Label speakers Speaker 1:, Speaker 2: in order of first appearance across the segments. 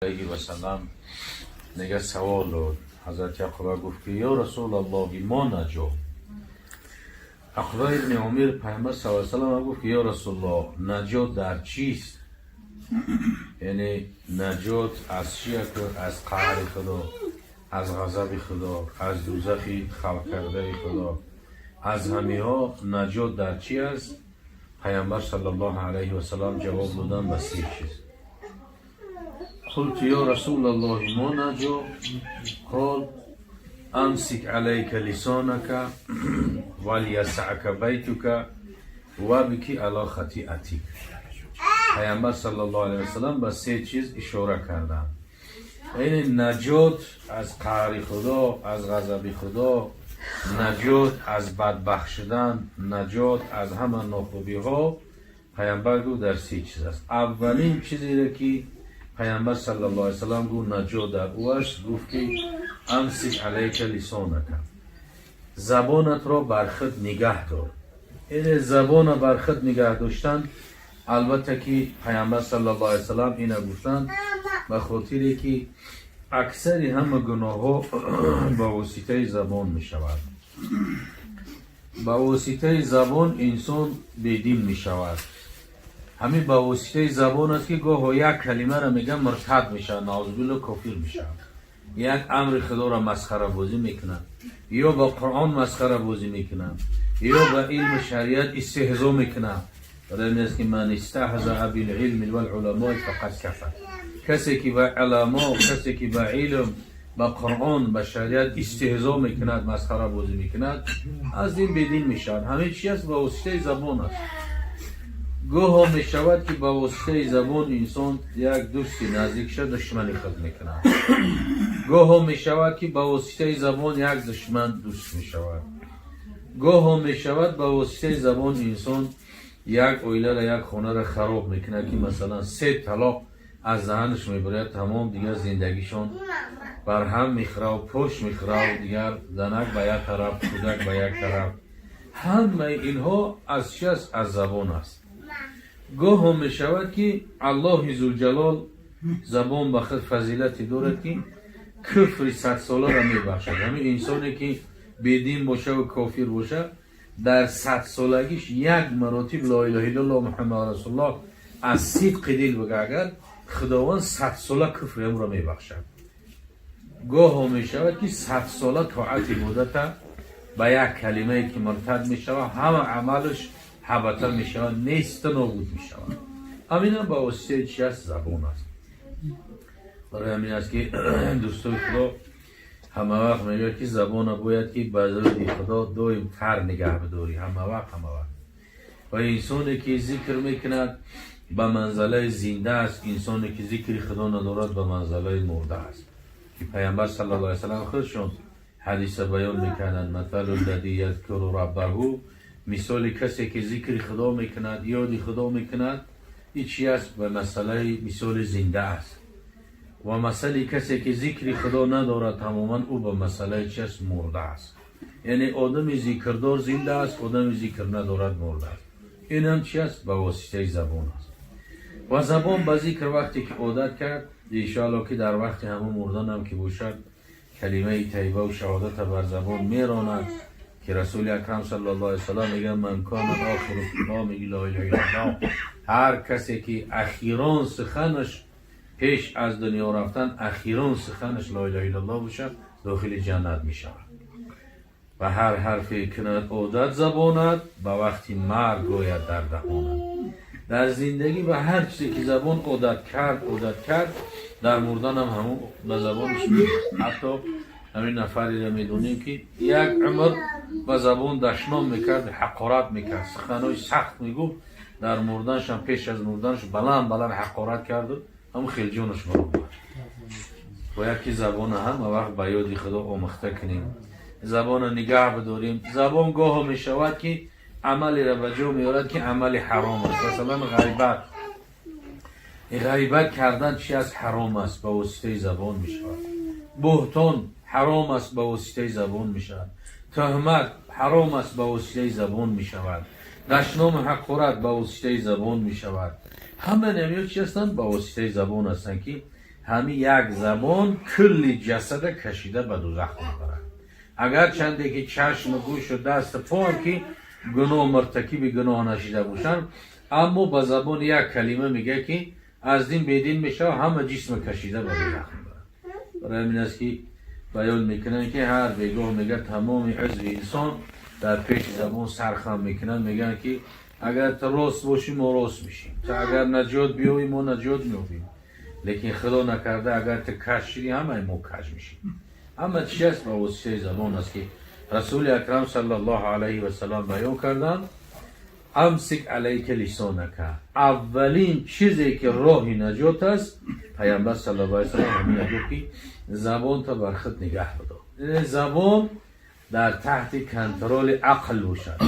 Speaker 1: Алайҳи васаллам нега савол дод. Ҳазрати Ақба гуфт, ки: «Ё Расулаллоҳи, мо наҷот?» Ақба ибни Омир Пайғамбар саллаллоҳу алайҳи васаллам гуфт, ки: «Ё Расулуллоҳ, наҷот дар чист? Яъне наҷот аз чия, аз қаҳри Худо, аз ғазаби Худо, аз дӯзахи халқ кардаи Худо, аз ҳамиҳо наҷот дар чи аст?» Пайғамбар саллаллоҳу алайҳи васаллам ҷавоб додан ба се чиз. قلت يا رسول الله، ما نجا؟ قال: أمسك عليك لسانك وليسعك بيتك وابكي على خطيئتك. Пайғамбар саллаллоҳу алайҳи васаллам ба се чиз ишора карданд. Яъне наҷот аз қаҳри Худо, аз ғазаби Худо, наҷот аз бадбахт шудан, наҷот аз ҳама нохубиҳо, Пайғамбар гуфт, дар се чиз аст. Аввалин чизеро, ки Пайғамбар саллаллоҳу алайҳи васаллам гуфт, наҷот дар ӯ аст, гуфт, ки: أمسك عليك لسانك, забонатро бар худ нигаҳ дор. Яъне забона бар худ нигаҳ доштан, албатта, ки Пайғамбар саллаллоҳу алайҳи васаллам ина гуфтанд ба хотире, ки аксари ҳама гуноҳҳо ба воситаи забон мешавад. Ба воситаи забон инсон бедин мешавад. Ҳамин ба воситаи забон аст, ки гоҳо як калимаро мегӯям, муртад мешавад, наъузубилло, кофир мешавад. Як амри Худоро масхарабозӣ мекунад, ё ба Қуръон масхарабозӣ мекунад, ё ба илми шариат истеҳзо мекунад. Барои аст, ки من استهزأ بالعلم والعلماء فقد كفر. Касе ки ба уламо, касе ки ба илм, ба Қуръон, ба шариат истеҳзо мекунад, масхарабозӣ мекунад, аз дин бедин мешавад. Ҳамин чи аст? Ба воситаи забон аст. Гоҳо мешавад, ки ба воситаи забон инсон як дӯсти наздикша душмани худ мекунад. Гоҳо мешавад, ки ба воситаи забон як душман дӯст мешавад. Гоҳо мешавад, ба воситаи забон инсон як оиларо, як хонаро хароб мекунад, ки масалан се талоқ аз заҳанаш мебуряд, тамом, дигар зиндагишон барҳам мехӯраву пош мехӯраву дигар занак ба як тараф, кӯдак ба як тараф. Ҳамаи инҳо аз чи аст? Аз забон аст. Гоҳо мешавад, ки Аллоҳи Зулҷалол забон ба худ фазилате дорад, ки куфри садсоларо мебахшад. Ҳамин инсоне, ки бедин бошаву кофир боша, дар садсолагиш як маротиб لا إله إلا الله محمد رسول الله аз сидқи дил бага, агар Худованд садсола куфри ҳамро мебахшад. Гоҳо мешавад, ки садсола тоат ибодата ба як калимае, ки муртад мешавад, ҳама амалаш ҳабата мешавад, неста нобуд мешавад. Ҳаминам ба воситаи чи аст? Забон аст. Барои ҳамин аст, ки дӯстои Худо ҳама вақт мегӯяд, ки забона бояд, ки ба рӯди Худо доим тар нигаҳ бидорӣ, ҳама вақт, ҳама вақт. Ва инсоне, ки зикр мекунад, ба манзалаи зинда аст. Инсоне, ки зикри Худо надорад, ба манзалаи мурда аст, ки Пайғамбар саллаллоҳу алайҳи васаллам худшон ҳадиса баён мекарданд: مثل الذي يذكر ربه, мисоли касе, ки зикри Худо мекунад, ёди Худо мекунад, и чи аст? Ба масъалаи мисоли зинда аст. Ва масъали касе, ки зикри Худо надорад тамоман, ӯ ба масъалаи чи аст? Мурда аст. Яъне одами зикрдор зинда аст, одами зикр надорад мурда аст. Инам чи аст? Ба воситаи забон аст. Ва забон ба зикр вақте ки одат кард, иншоалло, ки дар вақти ҳамон мурданам ки бошад, калимаи тайибаву шаҳодата бар забон меронад, ки Расули Акрам саллаллоҳу алайҳи васаллам мегӯяд: من كان آخر كلامه لا إله إلا الله. Ҳар касе, ки ахирон суханаш пеш аз дунё рафтан, ахирон суханаш لا إله إلا الله бошад, дохили ҷаннат мешавад. Ва ҳар ҳарфе кунад одат забонат, ба вақти марг гӯяд дар даҳонат. Дар зиндагӣ ба ҳар чизе, ки забон одат кард, одат кард, дар мурданам ҳамон ба забонаш. Ҳатто ҳамин нафареро медонем, ки як умр ба забон дашном мекард, ҳақорат мекард, суханҳои сахт мегуфт. Дар мурданашам, пеш аз мурданаш, баланд баланд ҳақорат карду ҳамон хел ҷонаш баромад. Бояд, ки забона ҳама вақт ба ёди Худо омӯхта кунем, забона нигаҳ бидорем. Забон гоҳо мешавад, ки амалеро ба ҷо меорад, ки амали ҳаром аст. Масалан, ғайбат. Ғайбат кардан чи аст? Ҳаром аст, ба воситаи забон мешавад. Буҳтон ҳаром аст, ба воситаи забон мешавад. Тӯҳмат ҳаром аст, ба воситаи забон мешавад. Дашному ҳақорат ба воситаи забон мешавад. Ҳама намиё чи ҳастанд? Ба воситаи забон ҳастанд, ки Ҳамин як забон кулли ҷасада кашида ба дузах мебарад. Агарчанде ки чашму гӯшу дасту поам ки гуноҳ муртакиби гуноҳ нашида бошанд, аммо ба забон як калима мегӯяд, ки аз дин бедин мешава, ҳама ҷисма кашида ба дузах мебарад. Барои ҳамин аст, ки баён мекунанд, ки ҳар бегоҳ, мегӯяд, тамоми узви инсон дар пеши забон сархам мекунанд, мегӯянд, ки агар ту рост бошӣ, мо рост мешем, ту агар наҷот биёбӣ, мо наҷот меёбем, лекин худо накарда, агар ту каж шидӣ, ҳамаи мо каж мешем. Ҳама чи аст? Ба воситаи забон аст, ки Расули Акрам саллаллоҳу алайҳи васалам баён карданд: أمسك عليك لسانك. Аввалин чизе ки роҳи наҷот аст, Паямбар саллаллоҳу алайҳи васалам ҳамина гуфт, ки забонта бар худ нигаҳ бидор. Забон дар таҳти контроли ақл бошад.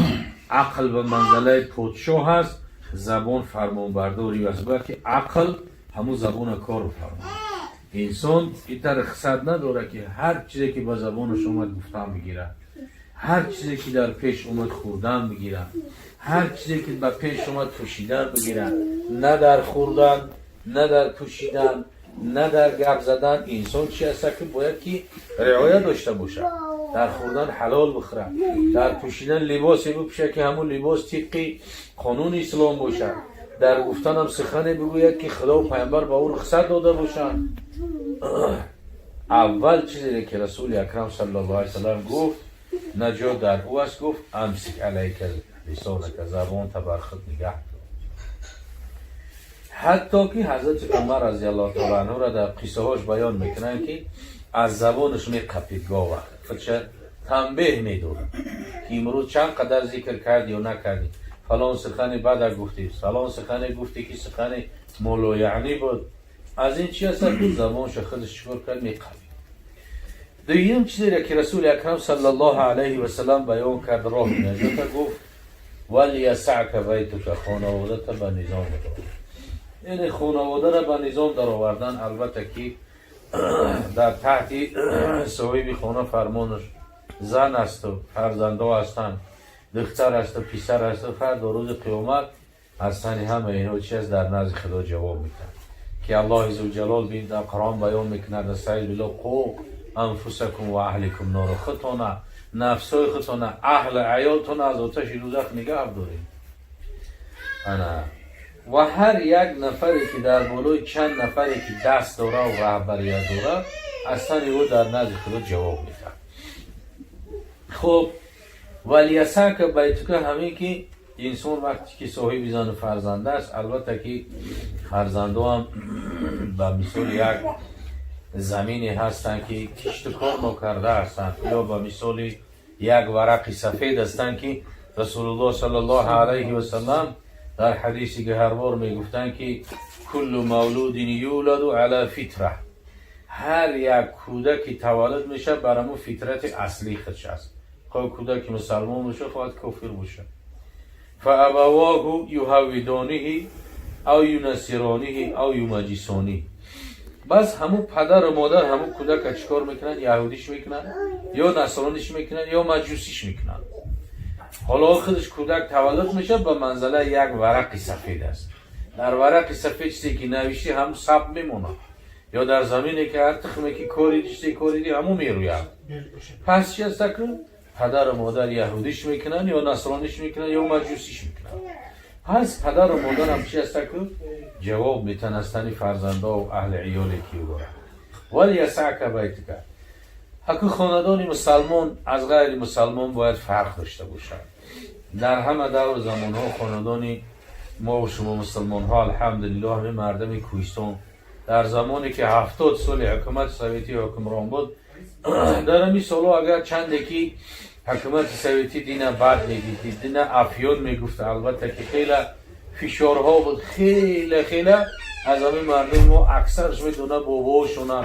Speaker 1: Ақл ба манзалаи подшоҳ аст, забон фармонбардори аст. Бояд ки ақл ҳамун забона кор фармояд. Инсон итар рухсат надорад, ки ҳар чизе ки ба забонаш омад, гуфтан бигирад, ҳар чизе ки дар пеш омад, хӯрдан бигирад, ҳар чизе ки ба пеш омад, пӯшидан бигирад. На дар хӯрдан, на дар пӯшидан, на дар гап задан. Инсон чи аста, ки бояд ки риоя дошта бошад. Дар хӯрдан ҳалол бихӯрад, дар пӯшидан либосе бипӯшад, ки ҳамун либос тибқи қонуни ислом бошад, дар гуфтанам сухане бигӯяд, ки Худову Пайғамбар ба ӯ рухсат дода бошанд. Аввал чизе ки Расули Акрам саллаллоҳу алайҳи васаллам гуфт, наҷот дар ӯ аст, гуфт: أمسك عليك لسانك, забонта бар худ нигаҳ дор. Ҳатто ки Ҳазрати Умар разиаллоҳу таала анҳура дар қиссаҳош баён мекунанд, ки аз забонаш меқапид, гова худша танбеҳ медод, ки имрӯз чанд қадар зикр кардӣ ё накардӣ, фалон сухани бада гуфтӣ, фалон сухане гуфтӣ, ки сухани молояънӣ буд. Аз ин чи аст, ки забонша худаш чикор кард? Меқапид. Дуюм чизере ки Расули Акрам саллаллоҳу алайҳи васалам баён кард, роҳи наҷота, гуфт: وليسعك بيتك, хонаводата ба низом бидор. Яъне хонаводаро ба низом даровардан, албатта, ки дар таҳти соҳиби хона фармонаш зан асту фарзандо ҳастанд, духтар асту писар асту. Фардо, рӯзи қиёмат, аз тани ҳама инҳо чи аст, дар назди Худо ҷавоб мекунад, ки Аллоҳи зулҷалол бин дар Қуръон баён мекунад: أستعيذ بالله, قوا أنفسكم وأهليكم نارا, худтона, нафсҳои худтона, аҳли аёлтона аз оташи дӯзах нигаҳ доред. Ана ва ҳар як нафаре ки дар болои чанд нафаре ки даст дора ва раҳбарият дора, аз тани ӯ дар назди Худо ҷавоб медиҳад. Хуб, وليسعك بيتك, ҳамин ки инсон вақте ки соҳиби зану фарзанд аст, албатта, ки фарзандоам ба мисоли як замине ҳастанд, ки кишту кор нокарда ҳастанд, ё ба мисоли як варақи сафед ҳастанд, ки Расулуллоҳ саллаллоҳу алайҳи васалам дар ҳадиси гаҳарвор мегуфтанд, ки كل مولود يولد على الفطرة, ҳар як кӯдаки таваллуд мешавад, бар ҳамун фитрати аслии худш аст, хоҳ кӯдаки мусалмон бошад, хоҳад кофир бошад. فأبواه يهودانه أو ينصرانه أو يمجسانه. Бас ҳамун падару модар ҳамун кӯдака чӣ кор мекунанд? Яҳудиш мекунанд, ё насрониш мекунанд, ё маҷусиш мекунанд. Ҳоло худаш кӯдак таваллуд мешавад, ба манзалаи як варақи сафед аст. Дар варақи сафед чизе ки навиштӣ, ҳамун сабт мемонад, ё дар замине ки ҳар тухме ки кориди, чизе кориди, ҳамун мерӯяд. Пас чи аст? Акун падару модар яҳудиш мекунанд, ё насрониш мекунанд, ё маҷусиш мекунанд. Пас падару модарам чи аст, акун ҷавоб метан аз тани фарзандову аҳли иёле ки ӯ дорад. وليسعك بيتك. Ҳаку хонадони мусалмон аз ғайри мусалмон бояд фарқ дошта бошад. Дар ҳама давру замонҳо хонадони мо шумо мусалмонҳо, алҳамдулиллоҳ, ҳамин мардами кӯҳистон дар замоне ки 70 соли ҳукумати советӣ ҳукмрон буд, дар ҳамин солҳо агар чанде ки ҳукумати советӣ дина бад медидид, дина афён мегуфт, албатта, ки хеле фишорҳо буд, хеле хеле аз ҳамин мардуми мо аксараш медона, бобоошона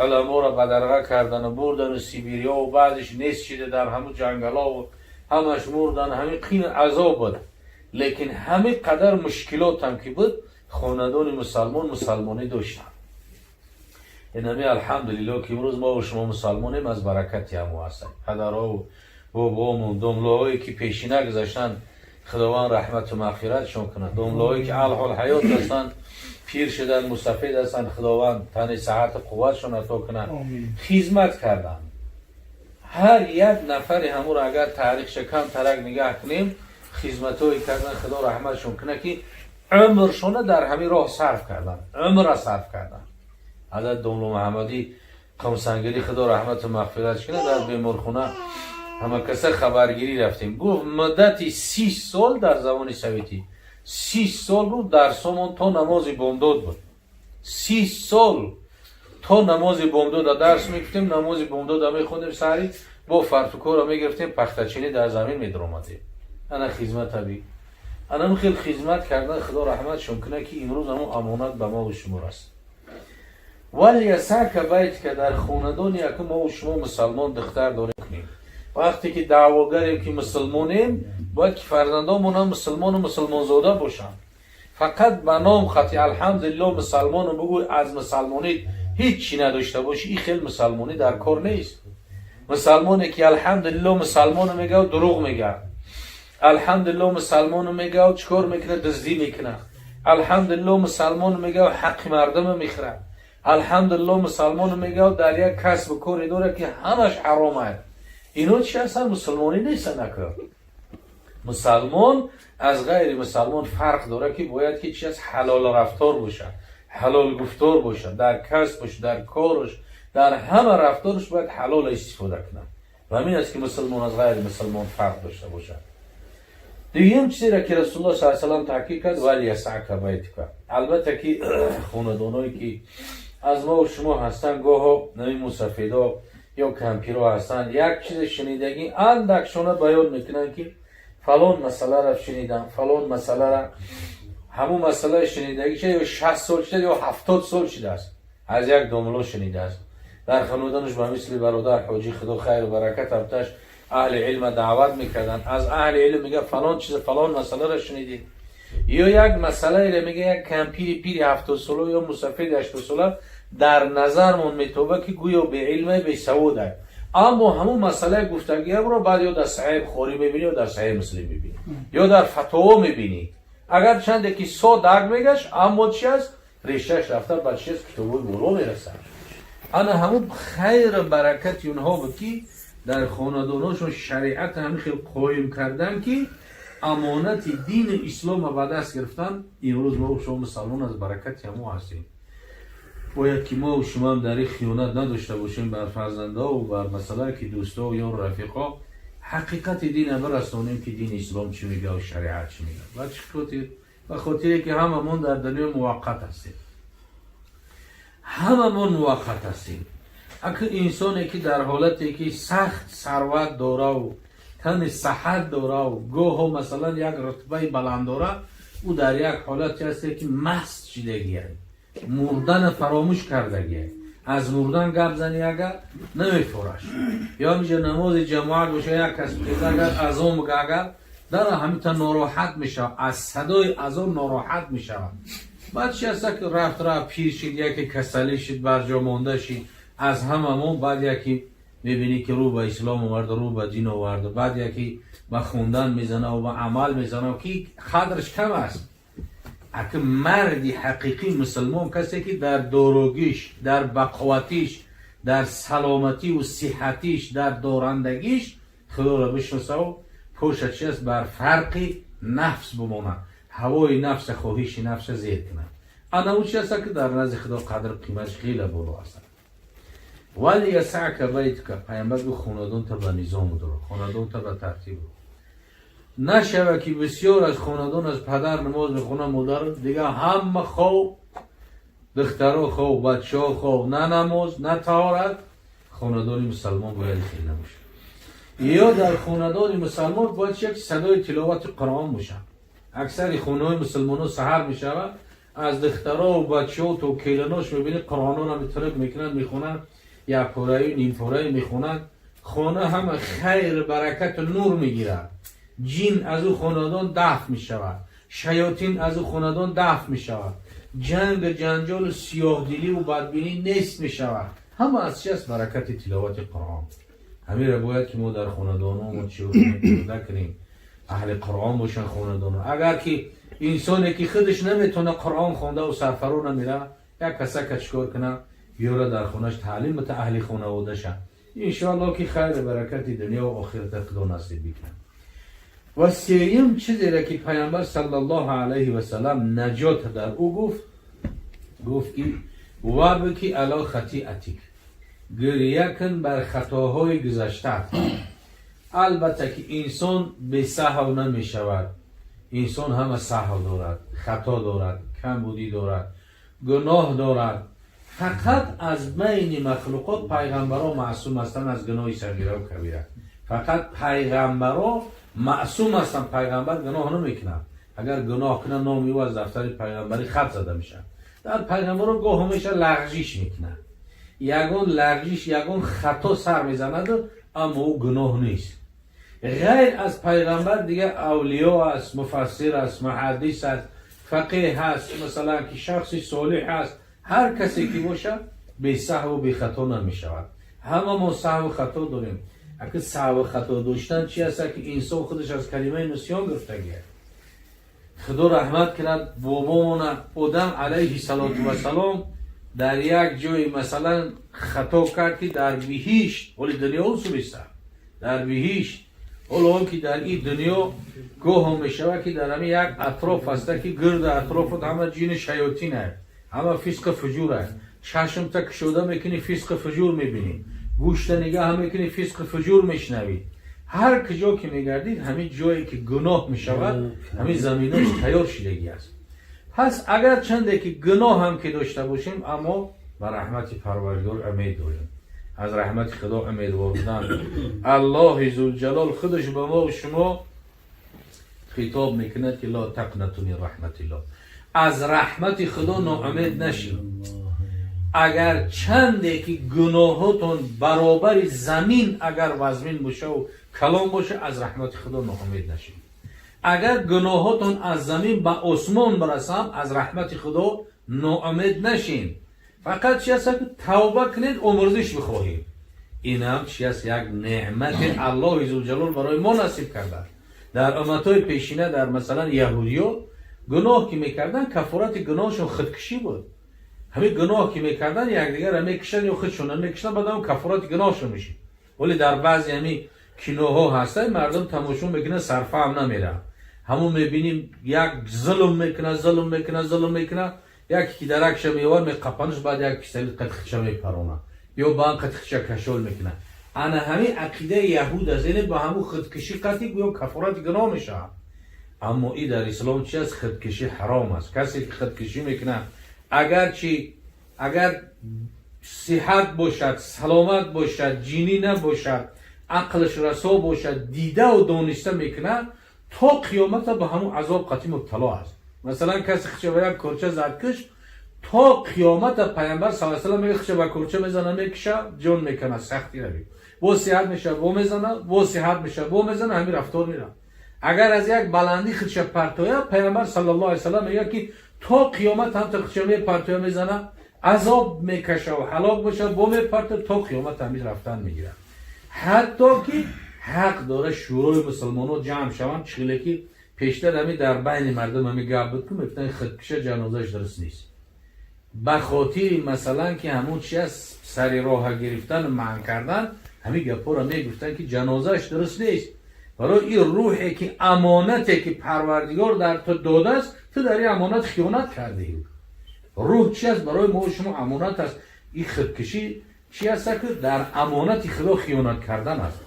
Speaker 1: уламоро бадарға кардану бурдану Сибириёву баъзеш нест шида дар ҳамун ҷангалову ҳамаш мурдан. Ҳамин қин азоб буд, лекин ҳамин қадар мушкилотам ки буд, хонадони мусалмон мусалмонӣ доштанд. Инами, алҳамдулиллоҳ, ки имрӯз мо шумо мусалмонем, аз баракати ҳамо ҳастем. Падарову бобоомон, домлоҳое ки пешина гузаштанд, Худованд раҳмату мағфиратшон кунад. Домлоҳое ки алҳол ҳаёт ҳастанд, Пир шудан, мусафед ҳастанд, Худованд тани саҳату қувватшон ато кунад, хизмат карданд. Ҳар як нафари ҳамуро агар таърихша кам тарак нигаҳ кунем, хизматҳое кардан, Худо раҳматшон кунад, ки умршона дар ҳамин роҳ сарф кардан, умра сарф кардан. Ҳазрат Домло Муҳаммадӣ Қумсангирӣ, Худо раҳмату мағфиратш кунад, дар беморхона ҳама каса хабаргирӣ рафтем. Гуфт, муддати 30 сол дар замони советӣ, 30 сол, гуфт, дарсомон то намози бомдод буд. 30 сол то намози бомдода дарс мегуфтем, намози бомдода мехондем, саҳарӣ бо фартукора мегирифтем, пахтачинӣ дар замин медаромадем. Ана хизмата би, анам хел хизмат кардан, Худо раҳматшон кунад, ки имрӯз ҳамон амонат ба мову шумо раст. وليسعك بيتك, дар хонадони яку мову шумо мусалмон духтар дорем кунем. Вақте ки даъвогарем, ки мусулмонем, бояд ки фарзандонмонам мусулмону мусулмонзода бошанд. Фақат ба ном хати алҳамдулилло мусалмону бугӯй, аз мусалмонӣ ҳеҷ чӣ надошта бошӣ, ин хел мусалмонӣ дар кор нест. Мусалмоне ки алҳамдулилло мусалмону мегӯяд, дурӯғ мегӯяд, алҳамдулилло мусалмону мегӯяд, чӣ кор мекунад? Дуздӣ мекунад. Алҳамдулилло мусалмону мегӯяд, ҳаққи мардума мехӯрад. Алҳамдулилло мусалмону мегӯяд, дар як касбу коре дорад, ки ҳамаш ҳаром аст. Ино чи ҳастанд? Мусулмонӣ нестанд. Ака, мусалмон аз ғайри мусалмон фарқ дорад, ки бояд ки чи аст? Ҳалол рафтор бошад, ҳалол гуфтор бошад, дар касбаш, дар кораш, дар ҳама рафтораш бояд ҳалол истифода кунад. Ва ҳамин аст, ки мусулмон аз ғайри мусулмон фарқ дошта бошад. Дуюм чизеро, ки Расулуллоҳ с салам таъкид кард: وليسعك بيتك. Албатта, ки хонадоное ки аз мо шумо ҳастанд, гоҳо нави мусафедо ё кампиро ҳастанд, як чизе шунидагӣ андакшона баён мекунанд, ки фалон масъаларо шунидам, фалон масъалара, ҳамун масъалаи шунидагӣ ё 60 сол шуда, ё 70 сол шудааст, аз як домло шунидааст. Дар хонадонаш ба мисли бародар Ҳоҷӣ, Худо хайру баракат абташ, аҳли илма даъват мекарданд. Аз аҳли илм мега, фалон чиз, фалон масъаларо шунидед, ё як масъалаеро мега, як кампири пири 70сола ё мусафиди 80сола дар назармон метоба, ки гӯё беилме, бесавода, аммо ҳамун масъалаи гуфтагиамро баъд ё дар Саҳеҳи Бухорӣ мебинӣ, ё дар Саҳеҳи Муслим мебинӣ, ё дар фатово мебинӣ. Агар чанде ки содак мегашт, аммо чи аст? Решааш рафта ба чи аст? Китобҳои боло мерасад. Ана ҳамун хайру баракати онҳо буд, ки дар хонадоношон шариат ҳамин хел қоим кардан, ки амонати дини ислома ба даст гирифтан. Имрӯз мо шумо мусалмон аз баракати ҳамо ҳастем. Бояд ки мо шумоам дар ин хиёнат надошта бошем бар фарзандову бар масъала, ки дӯсто ё рафиқо ҳақиқати дина бирасонем, ки дини ислом чӣ мега ва шариат чӣ мега. Ва чӣ хотир? Ба хотире ки ҳамамон дар дунё муваққат ҳастем, ҳамамон муваққат ҳастем. Аки инсоне ки дар ҳолате ки сахт сарват дораву тани саҳат дораву гоҳо масалан як рутбаи баланд дора, ӯ дар як ҳолате ҳасте, ки маст шидагия, мурдана фаромӯш кардагия. Аз мурдан гап зани агар, намефораш. Ё ҳамиҷа намози ҷамоат боша, як кас хеза, агар азон буга, агар дара ҳамита нороҳат мешавад, аз садои азон нороҳат мешавад. Баъд чи аста, ки рафт рафт, пир шид, яке касалӣ шид, барҷо монда шид аз ҳамамон. Баъд яке мебинӣ, ки рӯ ба ислом оварда, рӯ ба дин оварда, баъд яке ба хундан мезана ва ба амал мезана, ки қадрш кам аст. Аки марди ҳақиқӣ мусулмон касе ки дар дорогиш, дар бақувватиш, дар саломативу сиҳатиш, дар дорандагиш Худоро бишносаву поша чи аст, бар фарқи нафс бимонад, ҳавои нафса, хоҳиши нафса зер кунад. Ана ӯ чи аста, ки дар назди Худо қадру қиматш хеле боло аст. وليسعك بيتك. Пайғамбар гуфт, хонадонта ба низом дор, хонадонта ба тартиб. Нашава, ки бисёр аз хонадон аз падар намоз мехона, модар, дига ҳама хоб, духтаро хоб, бачаҳо хоб, на намоз, на таҳорат. Хонадони мусалмон бояд хел набошад. Ё дар хонадони мусалмон бояд як садои тиловати Қуръон бошад. Аксари хонаҳои мусулмонон саҳар мешавад, аз духтаро бачаҳо то келанош мебинед, Қуръононро митарак мекунанд, мехонанд, як пораю нимпораю мехонанд. Хона ҳама хайр, баракату нур мегирад. Ҷин аз ӯ хонадон дафт мешавад, шаётин аз ӯ хонадон дафт мешавад, ҷанг, ҷанҷолу сиёҳдиливу бадбинӣ нест мешавад. Ҳама аз чи аст? Баракати тиловати Қуръон. Ҳамеро бояд, ки мо дар хонадонҳомо чиё кунем, кунем. Аҳли Қуръон бошанд хонадоно. Агар ки инсоне ки худаш наметавона Қуръон хондаву сарфаро намера, як касака чикор куна, биёра, дар хонаш таълим бита аҳли хонаводаша. Иншоалло, ки хайру баракати дунё ва охирата Худо насиб бикунад. Ва сеюм чизере ки Паямбар саллаллоҳу алайҳи васалам наҷот дар ӯ гуфт, гуфт ки وابك على خطيئتك, гирья кун бар хатоҳои гузаштаат. Албатта ки инсон бесаҳв намешавад. Инсон ҳама саҳв дорад, хато дорад, камбудӣ дорад, гуноҳ дорад. Фақат аз байни махлуқот пайғамбаро маъсум ҳастанд аз гуноҳи сағираву кабира. Фақат пайғамбаро маъсум ҳастанд. Пайғамбар гуноҳ намекунад. Агар гуноҳ кунад, номи ӯ аз дафтари пайғамбарӣ хат зада мешавад. Дар пайғамбаро гоҳ ҳамеша лағжиш мекунад, ягон лағжиш, ягон хато сар мезанаду, аммо ӯ гуноҳ нест. Ғайр аз пайғамбар дигар авлиё аст, муфассир аст, муҳаддис аст, фақеҳ аст, масалан, ки шахси солиҳ аст, ҳар касе ки бошад, бесаҳву бехато намешавад. Ҳама мо саҳву хато дорем. Аки саҳву хато доштан чи аст, ки инсон худаш аз калимаи нисён гирифтагиа. Худо раҳмат кунад бобомона, Одам алайҳи салоту вассалом дар як ҷое, масалан, хато кард, ки дар биҳишт, ҳоли дунё усулиста, дар биҳишт, ҳоло он ки дар ин дунё гоҳо мешавад, ки дар ҳамин як атроф ҳаста, ки гирду атрофат ҳама ҷини шаётин аст, ҳама фисқу фуҷур аст. Чашмта кушода мекунӣ, фисқу фуҷур мебинӣ, гӯшта нигаҳ мекунӣ, фисқу фуҷур мешунавӣ. Ҳар куҷо ки мегардид, ҳамин ҷое ки гуноҳ мешавад, ҳамин заминош тайёр шидагӣ аст. Пас агар чанде ки гуноҳ ҳам ки дошта бошем, аммо ба раҳмати Парвардигор умед дорем. Аз раҳмати Худо умедвор будан. Аллоҳи зулҷалол худаш ба мо шумо хитоб мекунад, ки لا تقنطوا من رحمة الله, аз раҳмати Худо ноумед нашед. Агар чанде ки гуноҳотон баробари замин агар вазмин бошаву калон боша, аз раҳмати Худо ноумед нашед. Агар гуноҳотон аз замин ба осмон барасам, аз раҳмати Худо ноумед нашин. Фақат чи аст, ки тавба кунед, омурзиш бихоҳед. Инам чи аст? Як неъмати Аллоҳи зулҷалол барои мо насиб кардааст. Дар умматҳои пешина, дар масалан яҳудиё, гуноҳ ки мекарданд, кафорати гуноҳшон худкушӣ буд. Ҳамин гуноҳ ки мекарданд, якдигарро мекушанд ё худшонро мекушанд, баъд ҳам кафорати гуноҳшон мешид. Вале дар баъзе ҳамин киноҳо ҳастанд, мардум тамошо мекунад, сарфаҳм намерад. Ҳамун мебиним, як зулм мекунад, зулм мекунад, зулм мекунад, яке ки даракша меовар, меқапанаш, баъд як пистолет қатхича мепаронад ё ба ан қатхича кашол мекунад. Ана ҳамин ақидаи яҳуд аст, яъне ба ҳамун худкушӣ қатъи гӯё кафорати гуноҳ мешавад. Аммо и дар ислом чи аст? Худкушӣ ҳаром аст. Касе ки худкушӣ мекунад, агарчи агар сиҳат бошад, саломат бошад, ҷинӣ набошад, ақлаш расо бошад, дидаву дониста мекунад, то қиёмата ба ҳамун азоб қатъи мубтало аст. Масалан, касе хича ба як корча зад, киш, то қиёмата, Пайғамбар са салам мега, хича ба корча мезана, мекиша, ҷон мекана, сахти рави, бо сиҳат меша, бо мезана, бо сиҳат меша, бо мезана, ҳамин рафтор мера. Агар аз як баландӣ хича партоя, Пайғамбар саллаллоҳу алайҳи васаллам мега, ки то қиёмат ҳамта хича мепартоя, мезана, азоб мекаша ва ҳалок меша, бо мепарта, то қиёмат ҳамин рафтан мегирад. Ҳатто ки ҳақ дора шӯрои мусулмонҳо ҷамъ шаванд. Чихеле ки пештар ҳами дар байни мардум ҳами гап буд, ки мегуфтанд, худкуша ҷанозааш дуруст нест, ба хотири, масалан, ки ҳамун чи аст, сари роҳа гирифтану манъ кардан, ҳамин гапҳоро мегуфтанд, ки ҷанозааш дуруст нест. Барои ин рӯҳе ки амонате ки Парвардигор дар ту додааст, ту дар ин амонат хиёнат кардӣ. Рӯҳ чи аст? Барои мо шумо амонат аст. Ин худкушӣ чи аст, ки дар амонати Худо хиёнат кардан аст.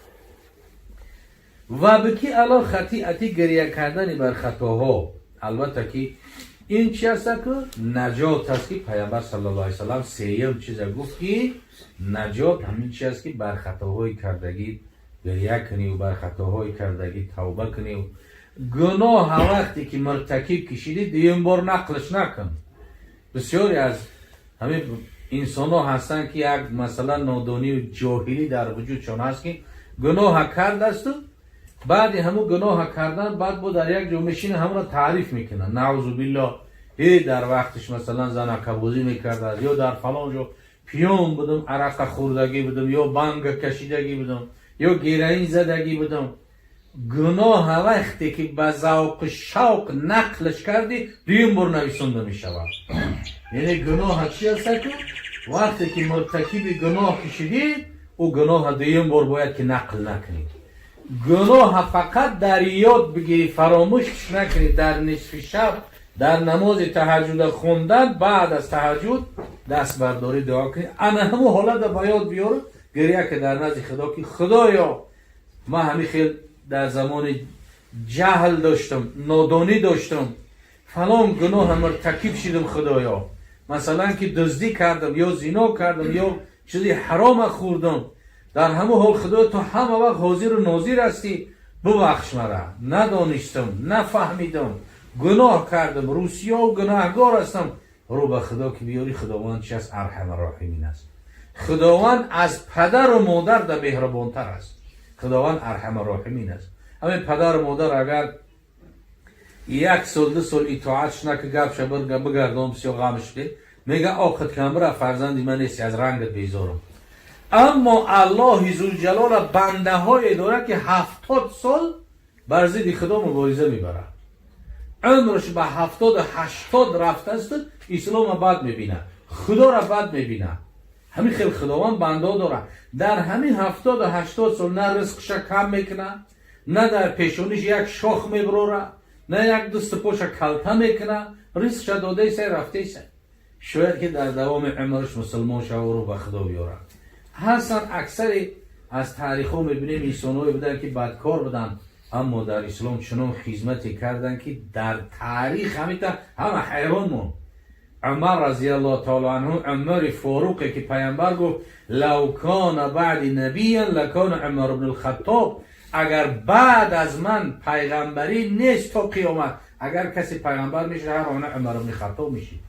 Speaker 1: وابك على خطيئتك, гиря кардани бар хатоҳо. Албатта ки ин чи аст, ки наҷот аст, ки Пайғамбар саллаллоҳу алайҳи васаллам сеюм чиза гуфт, ки наҷот ҳамин чи аст, ки бар хатоҳои кардагӣ гиря куниву бар хатоҳои кардагӣ тавба куниву гуноҳа вақте ки муртакиб кишидӣ, дуюм бор нақлш накун. Бисёре аз ҳамин инсонҳо ҳастанд, ки як, масалан, нодонию ҷоҳилӣ дар вуҷудшон ҳаст, ки гуноҳа кардасту баъди ҳамун гуноҳа кардан, баъд бо дар як ҷо мешина, ҳамонро таъриф мекунад. Наъузу биллоҳ, э, дар вақтиш, масалан, занакабозӣ мекардааст ё дар фалон ҷо пиён будам, арақа хӯрдагӣ будам ё банга кашидагӣ будам ё героин задагӣ будам. Гуноҳ вақте ки ба завқу шавқ нақлш кардӣ, дуюм бор нависонда мешавад. Яъне гуноҳ чи аст ку? Вақте ки муртакиби гуноҳ ки шудӣ, ӯ гуноҳа дуюм бор бояд ки нақл накунӣ. Гуноҳа фақат дар ёд бигирӣ, фаромӯш накунӣ. Дар нисфи шаб, дар намози таҳаҷҷуда хондан, баъд аз таҳаҷҷуд даст бардорӣ, дуо кунӣ, ана ҳамун ҳолата ба ёд биёр, гиря ки дар назди Худо, ки Худоё, ман ҳамин хел дар замони ҷаҳл доштам, нодонӣ доштам, фалон гуноҳа муртакиб шидам, Худоё, масалан, ки дуздӣ кардам ё зино кардам ё чизи ҳарома хӯрдам. Дар ҳамун ҳол, Худоё, ту ҳама вақт ҳозиру нозир ҳастӣ, бубахш мара, надонистам, нафаҳмидам, гуноҳ кардам, рӯсиёву гуноҳгор ҳастам. Рӯ ба Худо ки биёрӣ, Худованд чи аст? Арҳама роҳимин аст. Худованд аз падару модар да меҳрубонтар аст. Худованд арҳама роҳимин аст. Ҳамин падару модар агар як сол, 2 сол итоатш нака, гапша бигардон, бисёр ғам шуде, мега: «Оқит камбира, фарзанди ман нести, аз рангат безорам». Аммо Аллоҳи зулҷалола бандаҳое дорад, ки 70 сол бар зидди Худо мубориза мебарад, умрш ба 70-у 80 рафтааст, ислома бад мебинад, Худоро бад мебинад. Ҳамин хел Худованд бандаҳо дорад. Дар ҳамин 70-у 80 сол на ризқша кам мекунад, на дар пешониш як шох мебарорад, на як дасту поша калта мекунад. Ризқша додаиса, рафтаиса. Шояд ки дар давоми умрш мусулмон шавару ба Худо биёрад. Ҳастанд, аксари аз таърихҳо мебинем, инсонҳое буданд, ки бадкор буданд, аммо дар ислом чунон хизмате карданд, ки дар таърих ҳамита ҳама ҳайрон монд. Умар разияллоҳу таала анҳу, Умари Форуқе, ки Паямбар гуфт: «لو كان بعدي نبيا لكان عمر بن الخطاب». Агар баъд аз ман пайғамбарӣ нест то қиёмат, агар касе пайғамбар мешуд, ҳар она Умар ибни Хаттоб мешид.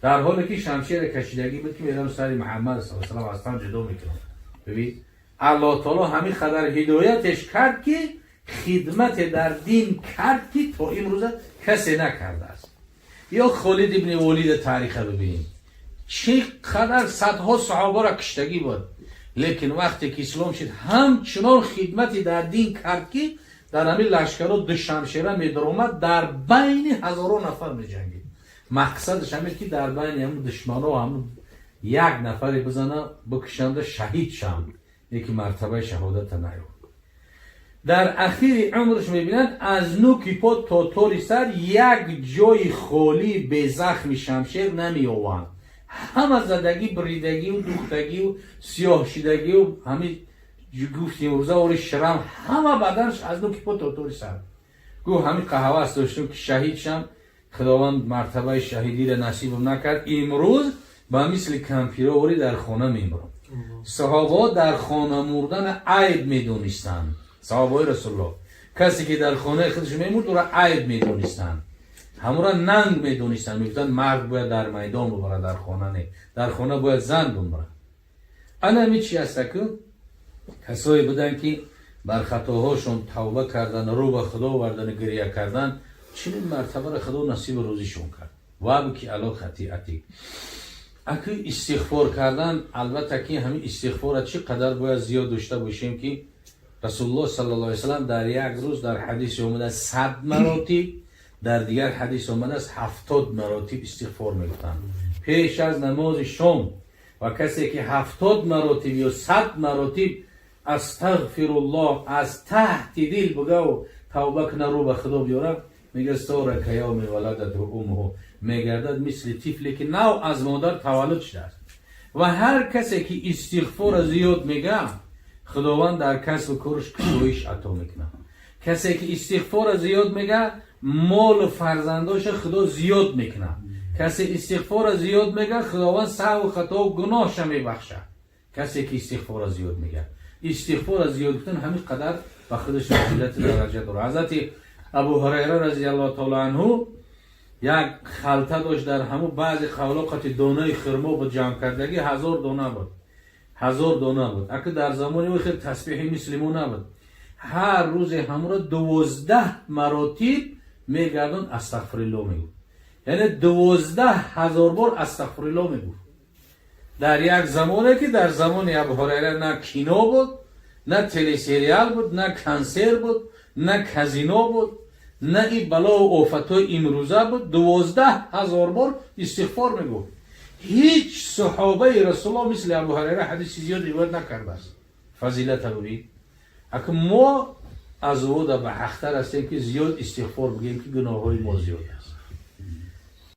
Speaker 1: Дар ҳоле ки шамшера кашидагӣ буд, ки мерам сари Муҳаммад с салам аз тан ҷудо мекунам. Бибин, Аллоҳ таоло ҳамин қадар ҳидоятеш кард, ки хидмате дар дин кард, ки то имрӯза касе накардааст. Ё Холид ибни Волида таъриха бибинем, чӣ қадар садҳо саҳобаро киштагӣ буд, лекин вақте ки ислом шид, ҳамчунон хидмате дар дин кард, ки дар ҳамин лашкаро ду шамшера медаромад, дар байни ҳазорон нафар меҷангид. Мақсадаш ҳамин, ки дар байни ҳамун душмано ҳамун як нафаре бизана, бикушанда, шаҳид шам, яки мартабаи шаҳодата наёфт. Дар ахири умрш мебинанд, аз нуки по то тори сар як ҷои холӣ безахми шамшер намеёванд. Ҳама задагӣ, бридагию, духтагию, сиёҳшидагию, ҳамин гуфт имрӯза ори шрам, ҳама баданш аз нуки по то тори сар. Гуфт: «Ҳамин қаҳавас доштам, ки шаҳид шам, Худованд мартабаи шаҳидиро насибам накард. Имрӯз ба мисли кампировори дар хона мемурам». Саҳобаҳо дар хона мурдана айб медонистанд. Саҳобаҳои Расулуллоҳ касе ки дар хонаи худаш мемурд, ӯро айб медонистанд, ҳамура нанг медонистанд. Мегуфтанд, мард бояд дар майдон бубарад, дар хона не, дар хона бояд зан бумрад. Ана ҳами чи аста ку? Касое буданд, ки бар хатоҳошон тавба кардан, рӯ ба Худо овардану гиря кардан, чунин мартабаро Худо насибу рӯзишон кард. وابك على خطيئتك. Аку истиғфор кардан, албатта, ки ҳамин истиғфора чӣ қадар бояд зиёд дошта бошем, ки Расулуллоҳ саллаллоҳу алайҳи васаллам дар як рӯз, дар ҳадисе омадааст, 100 маротиб, дар дигар ҳадис омадааст, 70 маротиб истиғфор мегуфтанд пеш аз намози шом. Ва касе ки 70 маротиб ё 100 маротиб астағфируллоҳ аз таҳти дил бугаву тавба куна, рӯ ба Худо биёра, мега: صار كيوم ولدته أمه, мегардад мисли тифле, ки нав аз модар таваллуд шудааст. Ва ҳар касе ки истиғфора зиёд мега, Худованд дар касбу кораш кушоиш ато мекунад. Касе ки истиғфора зиёд мега, молу фарзандоша Худо зиёд мекунад. Касе истиғфора зиёд мега, Худованд саҳву хатову гуноҳша мебахшад. Касе ки истиғфора зиёд мега, истиғфора зиёд гуфтан ҳамин қадар ба худаш фазилати дараҷа дорад. Ҳазрати Абу Ҳурайра разияллоҳу таола анҳу як халта дошт, дар ҳамун баъзе қавлоқати донаи хирмо буд ҷамъ кардагӣ, 1000 дона буд, 1000 дона буд. Ака, дар замони ӯ хел тасбеҳи мисли мо набуд. Ҳар рӯзе ҳамуро 12 маротиб мегардон, астағфирилло мегуфт, яъне 12 000 бор астағфирилло мегуфт. Дар як замоне, ки дар замони Абу Ҳурайра на кино буд, на телесериал буд, на консерт буд. На казино буд, на и балову офатҳои имрӯза буд. 12 000 бор истиғфор мегуфт. Ҳеҷ саҳобаи Расулулло мисли Абу Ҳурайра ҳадиси зиёд ривоят накардааст. Фазилата бубин. Ака, мо аз вода ба ҳақтар ҳастем, ки зиёд истиғфор бигӯем, ки гуноҳҳои мо зиёд аст.